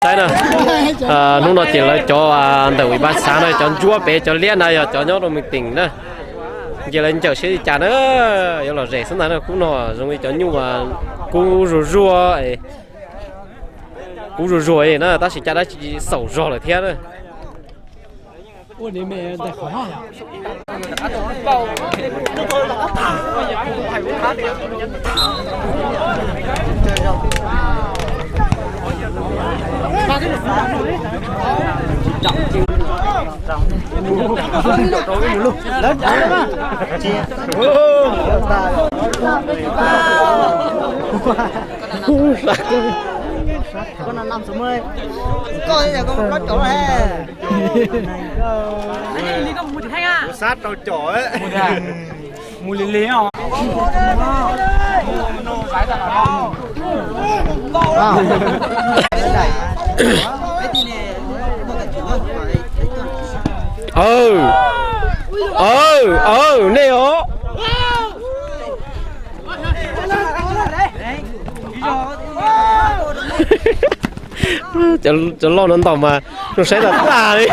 Na, hnub no ces lawv cov ntawm ub pab xav na, cov ntsuab pem cov liab na yog cov nyob rau Mees Teem na. Ces lawv ncaws siab li cas na, yuav lom zem xwb ntag na. Kub no zoo li cov nyuj kub zuag zuag, kub zuag zuag na, tab sis caj dab tsi xaum zog lawm thiab na. Sab rau com. Mus li li os. Nej os. Cov loj no ntaus mas zoo saib tas tas li.